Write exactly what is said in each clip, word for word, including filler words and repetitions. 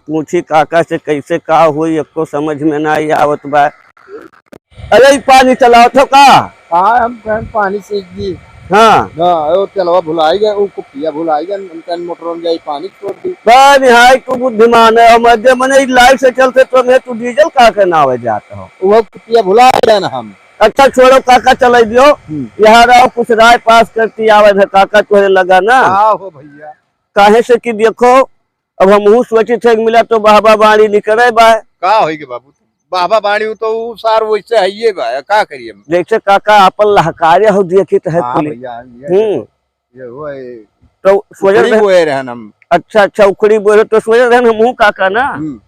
पूछी काका से कैसे का होई, एको समझ में नाहीं आवत बा। अरे, ई पानी चलावत हो का? हाँ, हम कहन पानी सींच दी। हाँ। हाँ, वो तेलवा भुलाई गए, वो कुपिया भुलाई गए, हम कहन मोटर में जाई पानी छोड़ दी। बा निहाय तू बुद्धिमान है, हम जे मने ई लाइट से चलते तो मैं तू डीजल का के नावे जात हो? वो कुपिया भुलाई गए ना हम। अच्छा छोड़ो काका, चलाई दियो। हम्म। यहाँ रहो, कुछ राय पास करती आवे है काका, तोहरे लगा ना। हाँ हो भैया। काहे से कि देखो, अब हमहू सोचित है कि मिला तो बहबा बाड़ी निकरे बा। का होई गे बाबू? बहबा बाड़ी तो ऊ सार वैसे हइये बा, का करिए हम? जैसे काका आपन लहकारे हो देखित है हाँ कुली। भैया, ये हम्म। देखो, ये वो है, तो सोचत उखड़ी रहे बोए रहन हम। अच्छा, अच्छा, उखड़ी बोए रहे, तो सोचत रहन हमहू काका ना। हम्म।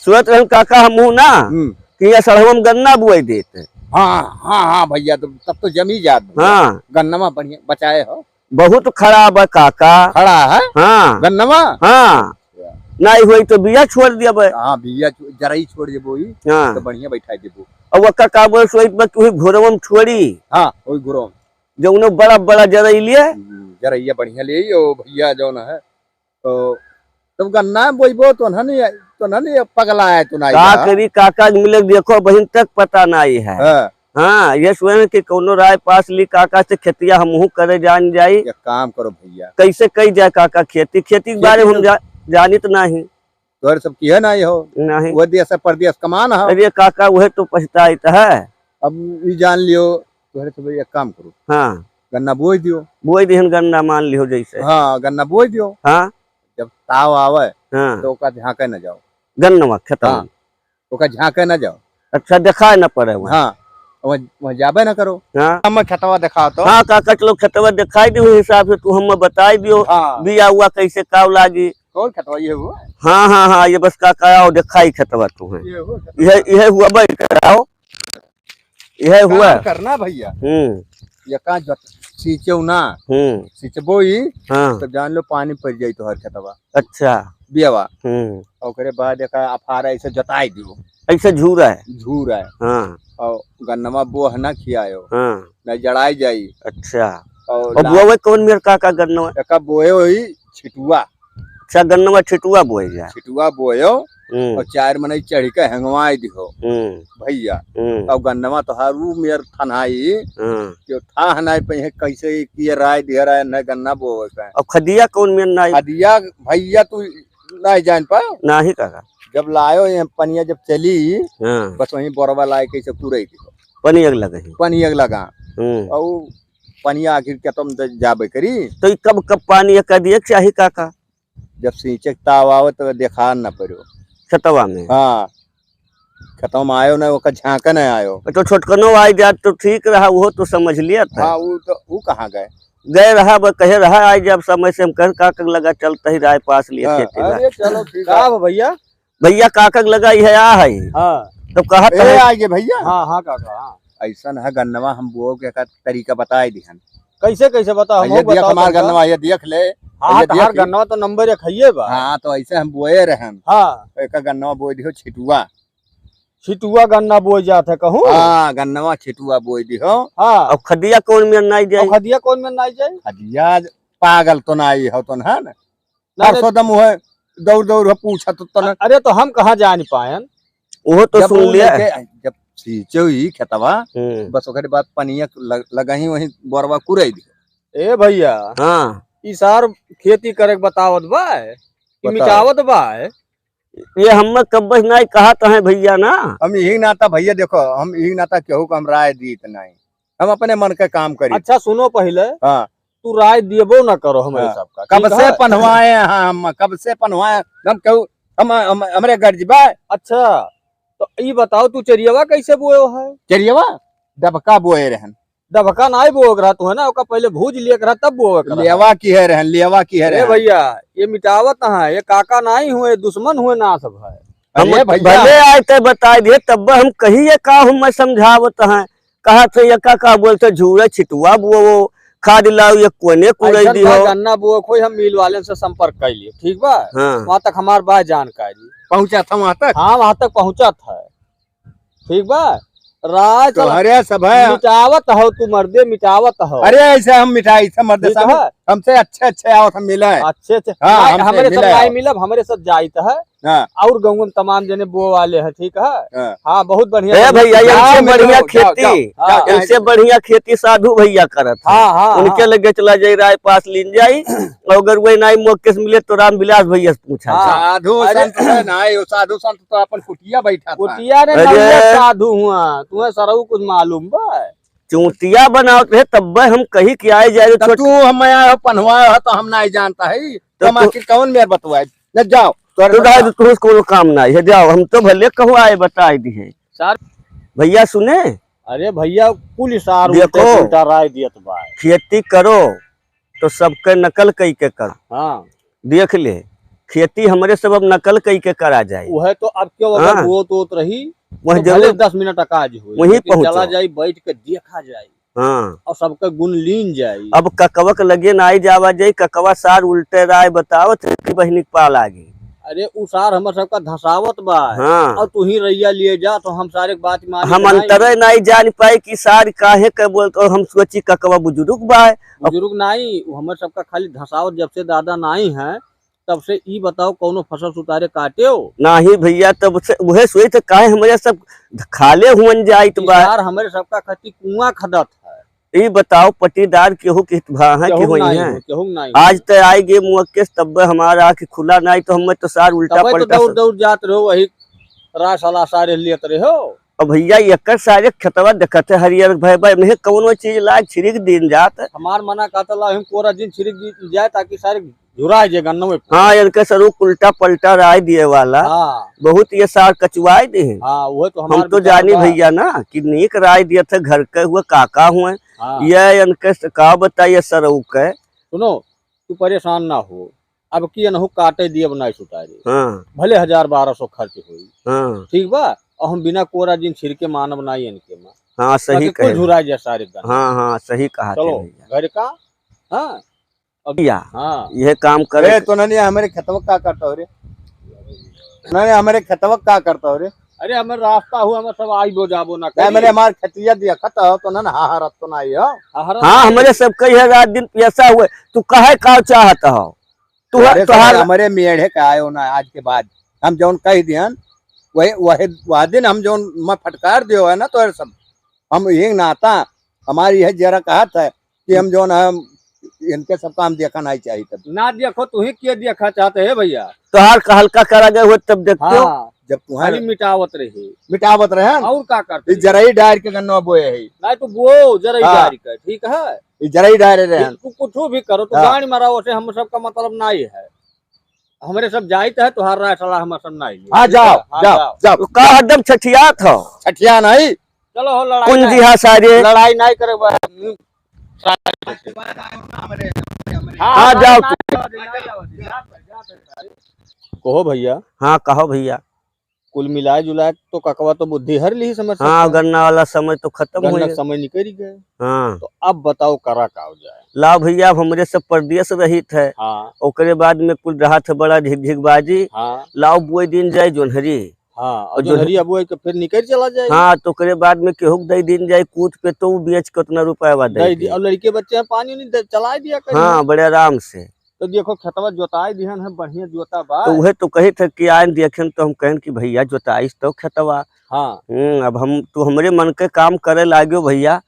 सोचत रहन काका हमहू ना हम्म। कि ये सड़हवा में गन्ना बुआई देते। हाँ, हाँ, हाँ भैया, तो तब तो जमी जात भैया। हाँ। गन्नमा बढ़िया बचाए हो। बहुत खराब है काका। खड़ा है? हाँ। गन्नवा? हाँ। अच्छा। नाहीं होई तो बिया छोड़ देबे। हाँ, बिया छो-, जरई छोड़ देबो ई, हाँ। तो बढ़िया बैठा देबो। अब ओकर का बोल सोइत बा कि वही घोरवा में छोड़ी। हाँ, वही घोरवा में। जौनो बड़ा बड़ा जरई लिए। हम्म, जरइया बढ़िया ले, ओ भैया जौन है, तो तब गन्ना बोइबो तो ना नहीं, तो ना नहीं पगला है, तो ना का आएगा। करी काका के मिले, देखो बहिन तक पता नाहीं है। हाँ। हाँ, ये सोचे कि कौनो राय पास ली काका से, खेतिया हमहू करे जान जाई। एक काम करो भैया। कैसे कई जाए काका खेती? खेती के खेती बारे में हम तो जा-, जानित नाहीं। तोहरे सब किहे नाहीं हो। नाहीं। वो देश है परदेश कमान हो। अरे काका, वह तो पछताइत है। अब ई जान लियो, तोहरे सब एक काम करो। हाँ। गन्ना बोई दियो। बोई दिहन गन्ना मान लियो जैसे। हाँ, गन्ना बोई दियो। हाँ। जब ताव आवे, हाँ। तो ओका झांके न जाओ। गन्नवा खेतवा हाँ। में। ओका झांके न जाओ। अच्छा, देखाए न पड़े वहाँ। हाँ, वहाँ, वहाँ जाबे न करो। हाँ। हम खेतवा देखाओ तो। हाँ, काका, चलो खेतवा देखाई दियो, हिसाब से तू हमें बताई दियो। हाँ। बिया हुआ कैसे काव लागी। कौन खेतवा ये हुआ? हाँ, हाँ, हाँ, ये बस काका आओ देखाई खेतवा तू है। ये हुआ खेतवा। यह, यह हुआ भाई, आओ। यह हुआ। काम करना भैया। हम्म। ये का जो सींचो ना, हम्म। सींचबो ही, हाँ। तो जान लो पानी पड़ जाई तोहर खेतवा। अच्छा। बियावा। हम्म। ओकरे बाद एका अफारा ऐसे जोताई दियो। ऐसे झूरा है? झूरा है। हाँ। और गन्नवा बोह ना खियायो। हाँ। ना जड़ाई जाई। अच्छा। और और ला- बोवे कौन मेर काका गन्नवा? एका बोए होई छिटुआ। अच्छा, गन्नवा छिटुआ बोए जा। छिटुआ बोयो हम्म। और चार मनई चढ़ी के हेंगवाई दिहो। हम्म। भैया। हम्म। और गन्नवा तोहार ऊ मेर थनाई हाँ। कि थाह नाई पे कैसे किए राय दिया राय न गन्ना बोवे का। अब खदिया कौन मेर नाई? खदिया भैया तू नाई जान पाओ। नाहीं काका। जब लायो ये पनिया जब चली, हाँ। बस वहीं बोरवा लाए के से कुरई दिहो। पनिया के लगे ही। पनिया के लगा। हम्म। और पनिया आखिर के तुम तो जाबे करी। तो ई कब, कब पानी एक दिए के चाही काका? जब सींचे के ताव आवे तो देखा न पड़ो। खेतवा में? हाँ। खेतवा में आयो ना, ओकर झांके न आयो। तो छोटकनो आई जात तो ठीक रहा, वो तो समझ लिया था। हाँ, वो तो, वो कहाँ गए? गए रहा, वो कहे रहा, आई जब समय से हम कह काका के लगा चलते ही राय पास लिए हाँ, खेती ला। अरे चलो ठीक है। का हो भैया? भैया काका के लगा यह आ है। हाँ। तो कहा ए, है। आइए भैया। हाँ, हाँ काका, हाँ। ऐसन है गन्नवा हम बोओ के का तरीका बताए दिहन। कैसे, कैसे बताओ, हम ये देख बताओ हमार तनिका। गन्नवा, ये देख ले। हाँ, ये हाँ, तहार देख ले। गन्नवा तो नंबर एक हइये बा। हाँ, तो ऐसे हम बोए रहन। हाँ। एक गन्नवा बोए दिहो छिटुआ। छिटुआ गन्ना बोए जात है कहूँ? हाँ, गन्नवा छिटुआ बोए दिहो। हाँ। और खदिया कौन में नाई जाई? और खदिया कौन में नाई जाई? खदिया पागल तो नाई हो तो ना, ना? नहीं, परसों नहीं। दम हुए दौड़ दौड़ हो पूछा तो तने। अरे तो हम कहाँ जान पायन? वो तो जब सुन वो लिया। लेके, जब सींचे हुई खेतवा, हम्म। बस ओकरे बाद पनिया लग-, लगाही वहीं बोरवा कुरई दी। ए भैया, हाँ। ई सार खेती करे के बतावत बा, कि बताओ। मिटावत बा? ये हम कब्बस नाई कहत हैं भैया ना। हम यही नाता भैया देखो, हम यही नाता केहू को हम राय दीत नाई। हम अपने मन के काम करी। अच्छा सुनो पहिले। हाँ। तू राय दियबो ना करो हमरे हाँ। सबका, कब ठीक से है? पनवाए हैं हम, कब से पनवाए हम, केहू, हम, हम, हमरे गर्ज बा। अच्छा, तो ई बताओ तू चरियवा कैसे बोयो है? चरियवा? डबका बोए रहन। डबका नाई बोए के रहा तू है ना, ओका पहिले भूज लिए के रहा तब बोए के रहा। लेवा की है रहन, लेवा की है ए रहन। भैया, ये मिटावत है, ये काका नाई हुए, दुश्मन हुए ना सब है। हम अरे भैया। भले आए ते बताए दिए, तब हम कहिए का हम मैं समझावत हैं। कहा थे ये का, का बोलते झूरे छिटुआ बोवो, खाद लाओ ये कोने कुड़ई ऐसन दी बा हो। गन्ना बोवो कोई हम मिल वाले से संपर्क कर लिए, ठीक बा? हाँ। वहाँ तक हमार बा जानकारी। पहुँचा था वहाँ तक? हाँ, वहाँ तक पहुँचा था। ठीक बा? राय चला। तोहरे सब है। मिटावत हो तू मर्दे, मिटावत हो। अरे ऐसे हम मिटाई थे मर्दे ठीक साहब। है? हमसे अच्छे अच्छे आओ, हम मिले। अच्छे अच्छे। हाँ, नहीं, हमसे हमरे सब मिले नाई आओ। मिलब, हमरे सब जाइत है। हाँ। और गाँव में तमाम जने बोए वाले हैं, ठीक है? हाँ। हाँ, बहुत बढ़िया, ए बढ़िया। भैया, ये हाँ, हमसे बढ़िया मिलो, जाओ, खेती, जाओ, हाँ। जाओ, इनसे बढ़िया खेती साधु भैया करत है। हाँ, हाँ, उनके हाँ। लगे चला जाई, राय पास लीन जाई। और अगर वही नाई मौके से मिले तो रामविलास भैया से पूछा हाँ। जाए। साधु अरे संत है नाई, वो साधु संत तो अपन कुटिया बैठा था। कुटिया रे अरे। नौले साधु हुआ, तुम्हें सरऊ कुछ मालूम बा? चूतिया बनावत रहे, तब्बे हम कही कि आए जाए तब छोट- तू हम आया हो, पन्हवा हो, तो हम नाई जानता है। तो तुम तू आखिर कौन मेर बतवाए? न जाओ, तोरे तो बता। दाई, तू कोनो काम नाई है, जाओ, हम तो भले कहवाए बताए दिए। सर। भैया सुने? अरे भैया, कुल सार देखो, उल्टे उल्टा राय दियत बा। खेती करो, तो सबके नकल कई के कर। हाँ। देख ले, खेती हमरे सब अब नकल कई के करा जाए। वह तो अब क्यों अगर हाँ। बोत होत रही, वह तो जरूर भले दस मिनट अकाज होई, वहीं लेकिन पहुँचो। चला जाई, बैठ के देखा जाई। हाँ। और सबका गुण लीन जाई। अब ककवा के लगे नाई जावा जाई, ककवा सार उल्टे राय बतावत है कि बहिनी के पाल आ गई। अरे, उ सार हमर सबका धसावत बा। हाँ। और तू ही रैया लिए जा, तो हम सारे के बात मानी हम के नाई। अंतरे नाई जान पाए कि सार काहे के बोलत, और हम सोची ककवा बुजुर्ग बा। बुजुर्ग नाई, वो हमर सबका खाली धसावत, जब से दादा नाई है, तब से ई बताओ, कौनो फसल सुतारे काटे हो? नाही भैया, तब से उहे सोई थे, काहे हमरे सब खाले हुअन जाइत ई बा। सार हमरे सबका खती कुआं खदत है। ई बताओ, पट्टीदार केहू के हित भा हैं कि केहू होई नाई हैं? हो, केहू नाई आज हो। ते आई गे मुअक्केस, तब हमारा आँख खुला नाई, तो हमें तो सार उल्टा तबे तो पलटा दौड़ सब दौड़ जात रहो, वही रास वाला सारे लेत रहो। अब भैया, एकर सारे खेतवा देखत है, हरियर भय भय में कौनो चीज लाग छिड़क दीन जात। हमार मना कहता ला, हम कोरा जिन छिड़क दी जाए, ताकि सारे झुराए जे गन्नवे पे। हाँ, इनके सरू उल्टा पलटा राय दिए वाला। हाँ। बहुत ये सार कचुआए दे हैं। हाँ, वो तो हम हमार तो विचार जानी बा। भैया ना कि नीक राय दिया था, घर के हुए काका हुए। हाँ। ये इनके स-, का बताइए सरऊ के। सुनो, तू परेशान ना हो, अब की अनहु काटे दिए बनाए सुतारे। हाँ। भले हजार बारह सौ खर्च होई। हाँ। ठीक बा, और हम बिना कोरा जिन छिड़के मानब नाई इनके माँ। हाँ, सही ताकि कुल कहे। झुरा जा सारे गन। हाँ, हाँ, सही कहा थे चलो, भैया। घर का, हाँ, अब भैया, हाँ। ये काम करे ए, के तो ननिया हमरे खेतवा का करता हो रे? ननिया हमरे खेतवा का करता हो रे? अरे, हमर रास्ता हुआ, हमर सब आइबो जाबो ना ए, करी। मैंने हमार खेतिया दिया खत हो, तो ना, ना, हाहारत तो ना आई हो। हाहारत हाँ, ना हमरे आई। सब कही है, रात दिन पियसा हुए, तू कहे का चाहत हो? तू अरे, तोहार सब हमरे मेढ़े का आयो ना, आज के बाद हम जौन कह दियन, वही, वही, वह दिन हम जौन मैं फटकार दियो है ना, तोहरे सब, हम यही नाता, हमारी यह जरा कहत है कि हम जौन है, इनके सब काम देखा नहीं चाहिए तब। ना देखो, तू ही के देखा चाहते है भैया? तोहार कहल का करा गए हो तब देखते हो। हाँ, जब तू है खाली मिटावत रही। मिटावत रहे हैं। और का करते? ये जरई डार के गन्ना बोए है। नहीं तो बो जरई हाँ। डार के, ठीक है? ये जरई डारे रहे हैं। तू कुछ भी करो, तू हाँ। गाड़ी मराओ से हम सबका मतलब नहीं है। हमरे सब जाइत है, तोहार राय सलाह हमर सब नाई ले। हाँ, ठीक जाओ, है? हाँ, जाओ, जाओ। जाओ। तू का हरदम छठियात हो? छठिया नहीं। चलो हो, लड़ाई कुंजी नहीं। हाँ सारे। लड़ाई नहीं करे बा। हाँ, हाँ, जाओ। कहो भैया। हाँ, कहो भैया। कुल मिलाए जुलाए तो ककवा तो बुद्धि हर ली समझ हाँ, सकता है। गन्ना वाला समय तो खत्म हो गन्ना गया। समय निकल गए। हाँ। तो अब बताओ करा का हो जाए? लाओ भैया, अब हमरे सब परदेस रहित है। हाँ। ओकरे बाद में कुल रहत है बड़ा झिकझिकबाजी। हाँ। लाओ बोए दिन जाए जोन्हरी। हाँ, और और जो जोन्हरी अब बोए के फिर निकल चला जाए। हाँ, तो ओकरे बाद में केहू के दे दिन जाए कूत पे, तो उ बेच के उतना रुपया दे दे दी। दी। और लड़के बच्चे हैं, पानी नहीं दे, चला दिया कहीं। हाँ, बड़े आराम से। तो देखो, खेतवा जोताई दिहन है, बढ़िया जोता बा। तो उहे तो कही थे कि आयन देखेन, तो हम कहन कि भैया, जोताइस तो खेतवा। हाँ। हम्म, अब हम, तू हमरे मन के काम करे लाग्यो भैया।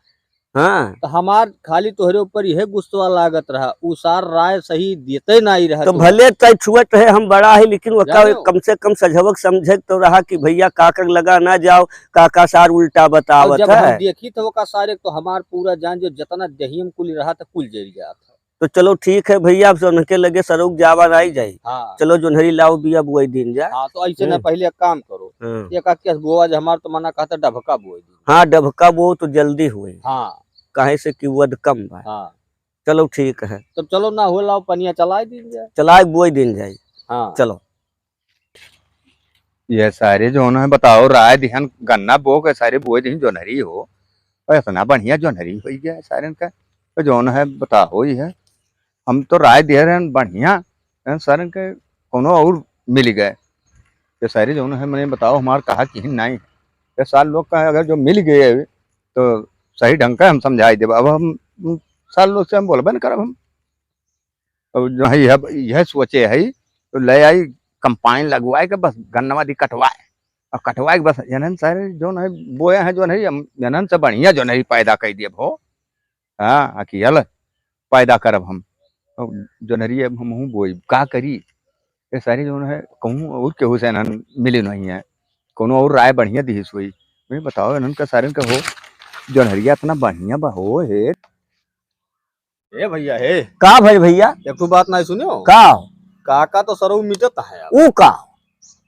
हाँ। तो हमार खाली तोहरे ऊपर यह गुस्सा लागत रहा, उ सार राय सही देते नहीं रहा तो तू। भले तय छुअत है, हम बड़ा है, लेकिन वका जानो। कम से कम सझवक समझे तो रहा कि भैया, काका के लगा ना जाओ, काका सार उल्टा और बतावत जब हम है। देखी तो वका सारे तो हमार पूरा जान जो जितना दहियम कुल रहा था, कुल जल जात है। तो चलो ठीक है भैया, अब से उनके लगे सरोग जावा नाई जाई। हाँ। चलो जोन्हरी लाओ बिया बुआई दिन जा। हाँ, तो ऐसे ना हम्म। पहले एक काम करो। हाँ। एक आध केस बोआ जे हमार तो मना कहता डभका बोए दिन। हाँ, डभका बो तो जल्दी हुए। हाँ। काहे से कि वद कम बा। हाँ। चलो ठीक है। तब चलो ना हो लाओ पनिया चलाए दिन जा। चलाए बोए दिन जाई। हाँ। चलो। ये सारे जौन है बताओ, राय दिहन गन्ना बो के सारे बोए दिन जोन्हरी हो, और इतना बढ़िया जोन्हरी हो गया सारे का, तो जौन है बताओ ये है, हम तो राय दिए रहन बढ़िया, हैं, सारे के कोनो और मिल गए। ये सारे जौन है मैंने बताओ हमार कहा कि नहीं, ये सार लोग का अगर जो मिल गए तो सही ढंग का हम समझाई देब। अब हम, हम सार लोग से हम बोलबे न करब हम। और जो है, यह, यह सोचे है, तो ले आई कंपाइन लगवाए के बस गन्नवा दी कटवाए, और कटवाए के बस इन्हन सारे जो है बोए हैं, जो है हम इन्हन से बढ़िया जो है पैदा कर दिए हो। हाँ, अकियल पैदा करब हम। और जोनहरी अब हमहूँ बोई, का करी? ये सारी जो है कहूँ और केहू से इन्हन मिली नहीं है, कोनो और राय बढ़िया दिहिस होई। मैं बताओ इन्हन का सारे का हो, जोनहरिया इतना बढ़िया बा हो हे। ए भैया हे। का भाई भैया? एक ठो बात नहीं सुनियो? का? काका तो सरऊ मिटत है अब। ऊ का?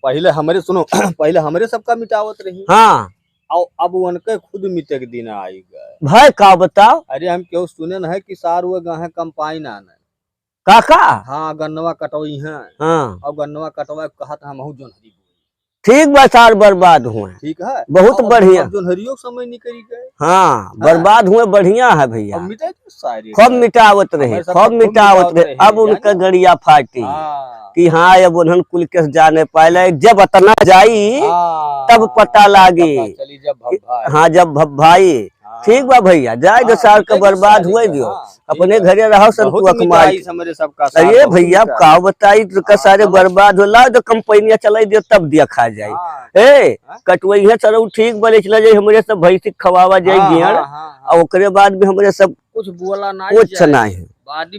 पहले हमरे, सुनो, पहले हमरे सबका मिटावत रही। हाँ। और अब उनके खुद मिटे के दिन आई गए। भाई का बताओ? अरे हम केहू सुने न है कि सार वो गाहे कंपाइन आने। काका? हाँ, गन्नवा कटोई हैं। हाँ। और गन्नवा कटवा कहत हमहू जोनहरी बोई। ठीक बा, सार बर्बाद हुए। ठीक है। बहुत और बढ़िया। अब जोनहरियो के समय निकल गए। हाँ, हाँ। बर्बाद हुए, बढ़िया है भैया। अब मिटाई तो सारे खूब का। मिटावत रहे, हमारे सब खूब खूब मिटावत मिटावत रहे। रहे, अब उनका जाने? गड़िया फाटी हाँ। कि हाँ, अब उन्हन कुल के जाने पाए, जब अतना जाई, हाँ। तब पता लागी। पता चली जब कि भब्बाई। हाँ, जब भब्बाई। हाँ। ठीक बा भैया, जाए दो हाँ, सार का मिटाई तो बर्बाद सारे हुए का, दियो। हाँ। अपने ठीक है। घरे रहो, संतुआ बहुत मिटाई कमाई। हमरे सबका सार अरे बहुत भैया, मिटाई। का बताई, तो का हाँ, सारे समझ। बर्बाद होला, तो कंपनिया चलाई दियो, तब दिया खा जाए। हाँ। ए, हाँ? कटवई है सरऊ ठीक बा, ले चला जाए, हमरे सब भैंसी खवावा जाए हाँ, गियाड़, हाँ, हाँ, हाँ। और ओकरे बाद में हमरे सब कुछ बोला ना कुछ जाए। ना है। बाद में